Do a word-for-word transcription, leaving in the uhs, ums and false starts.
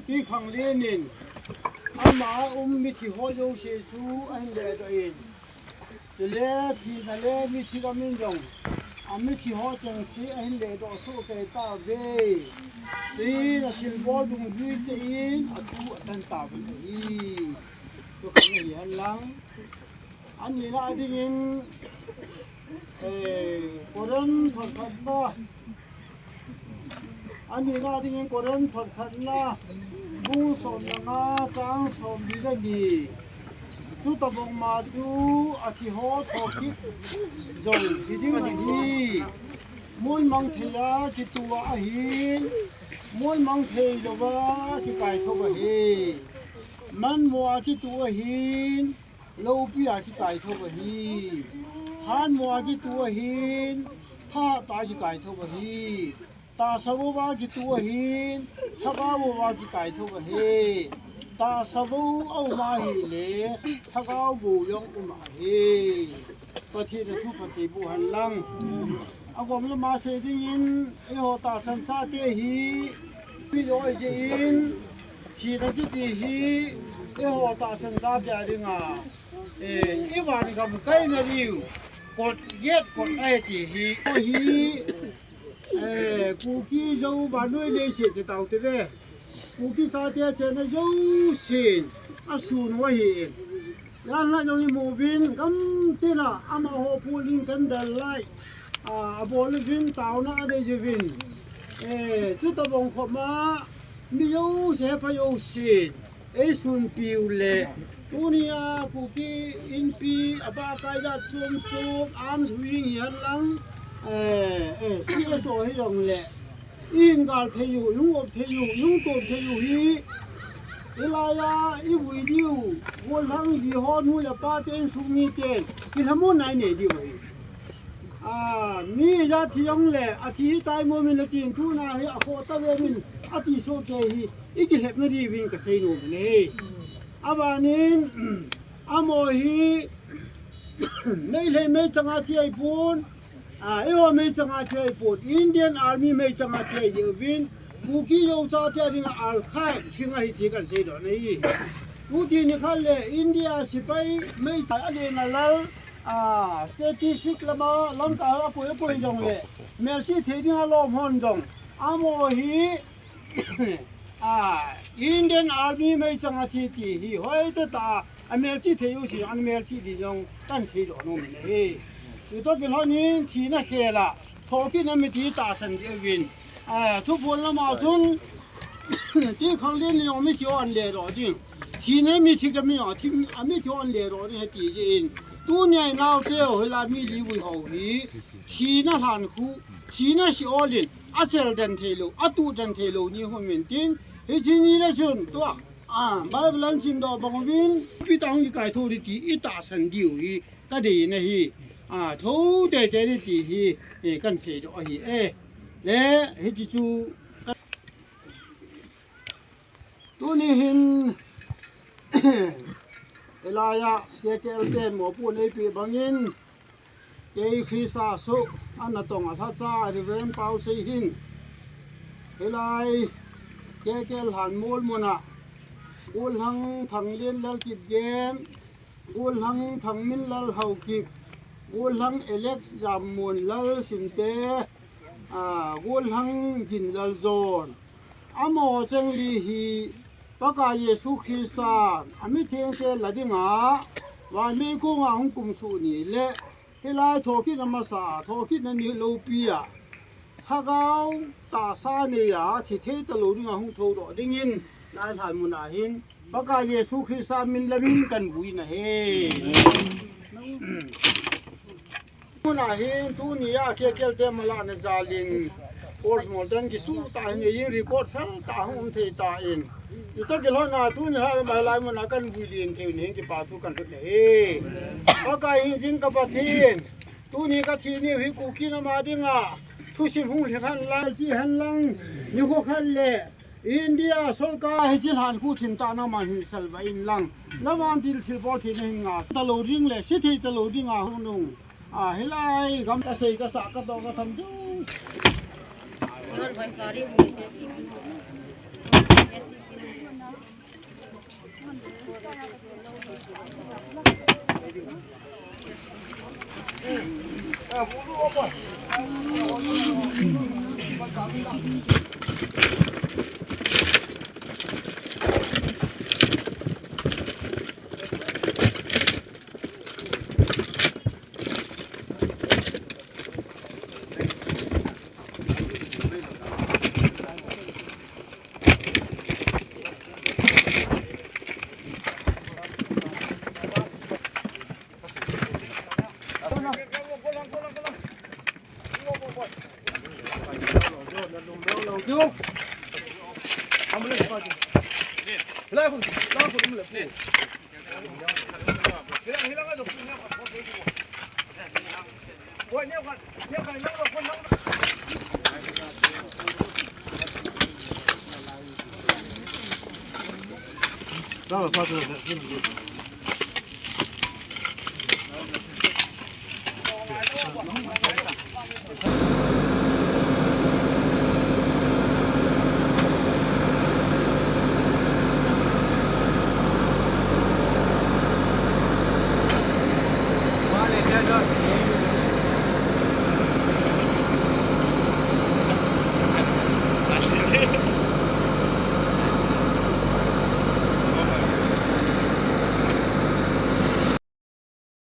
Pi Khang Lian in ama um mithi haw zosia chu a hin lehdoh in, chule thina leh mithi lam in zong a mithi haw chengse a hin lehdoh suak kei ta ve. Tui a silbawl dungzui chih in a thu a tan ta ve hi. Tua khat na hi hen lang. A nihna dingin, eh, Korin thot khatna. A nihna dingin Korin thot khatna bung sawm leh nga chang sawmli leh li. Chuta bangmah chu a thi haw thawkik zong hi ding ahi. Muanmang thei a kitu ahi. Muanmang thei lou a kikaithou ahi. Manmuh a kitu ahi. Loupi a kikaithou ahi. Hanmuh a kitu ahi. Thahat a kikaithou ahi. Tahsa vou a kitu ahi. Thagau vou a kikaithou ahi. Tahsa vou a um a hih leh thagau vou zong um ahi. Pathian a thu pha te bu hen lang. A gawm lam a sei dingin, eihaw tahsan chate hi, mi loi je in, thina kiti hi, eihaw tahsan chate a ding a. Eh, i van gam kaina ding uh, kot giat kot a hi ti hi. Hi, eh, Kuki Zo vannoi leiset te tau te ve. Kuki chate a chenna zousia'n a sun uh ahi. Yan la zong i mu uvin, gam tina amah haw pulin kan dal lai. A, a bawl uvin, tauna a nei uvin. Eh, chuta bang khawm a, mi zousia pha zousia'n ei sunpih uleh, tuni a Kuki Inpi a ba kai zat chuamchuam, arms wing hi hen lang, eh, eh, C S O hi zong leh, i hing gal thei uh, i hong op thei uh, i hong tawm thei uh hi, i lai a i vui ding uh, gual hang di haw nu leh pa ten sung ni ten, i lam uh nai nei ding uh hi. A, mi zat thi zong leh, a thi hi tai maw min a tin tuna hi a khawh ta ve min a ti suak kei hi, i kilhepna ding uvin ka sei nuam ahi. A banin, amaw hi, Meitei meichang a thi ahi pun, a, eihaw meichang a thi ahi pun, Indian Army meichang a thi ahi uvin, Kuki Zo chate a ding a al khai, hing ahi ti kan sei dawn ahi. Tuti ni khat leh India sipai meichang a ding a lal, a, statistic lam a, lam ta a koi koi zong leh, melchih thei ding a lawm hon zong, amaw hi, a, Indian Army meichang a thi ti hi, hoih ta ta, a melchih thei uh si, a melchih di zong, kan sei dawn nuam ahi. Tuta kilhon in thina khel a thokitna mithi tahsan ding in. Ah, thupuan lam ah chun, ti khang din ni mi thi hon le ro ding. Thina mithi ka mi o, thi, a mithi hon le ro ding he ti jin. Tuni a i naute uh, hiai mi li vui hou hi. Thina hlan khu, thina Sheol in, a chel dan theilou, a tu dan theilou ni hun min tin. Hichi ni leh chun, tua, ah, Bible in chimdoh bang uvin, pi tang i kai thou di ti, i tahsan diu hi. Ka deihna hi, ah, thou teitei di ti hi, eh, kan seidoh ahi e. Leh, hichi chu, tuni hin, hiai lai a, K K L te'n mawhpuan ei pih bangin, kei Khrist a sung, a na tong a lhacha, Reverend Pausei hin, hiai lai, K K L Hanmual mun a, Gualhang Thanglian Lalkipgen, Gualhang Thangminlal Haokip, Gualhang Alex Zammuanlal Simte, ah, Gualhang Ginlal Zon. Amaho cheng li hi Pakai Jesu Khrista, a mi thengte la ding a, van meikuang a hong kumsuh ni leh, hiai lai thokitna masa, thokitna ni loupi a. Thagau tahsa nei a, thi thei talou ding a hong thoudoh ding in, hiai lai mun a hin, Pakai Jesu Khrista min lam in kan vui na hi. Mun a hin, tuni a K K L te malakna jal in, postmortem kisuh ta hi in, record fel ta hong om thei ta in. Tuta kilhon a tuni hiai lai mun a kan vui lian thei in, kipahthu kan thum na hi. Pakai hi zing ka Pathian. Tuni ka thi ni hi Kuki nam a ding a, thusim hong lhing hen lang, chi hen lang, ni kho khat leh, India sorkar hichi hlan khu thim ta na man hin salvah in lang, na man thil thil pawl thei na hin ngah talou ding leh, si thei talou ding a hong nung. Ah, hiai lai, gam ka sei ka sa ka tou ka tham tu.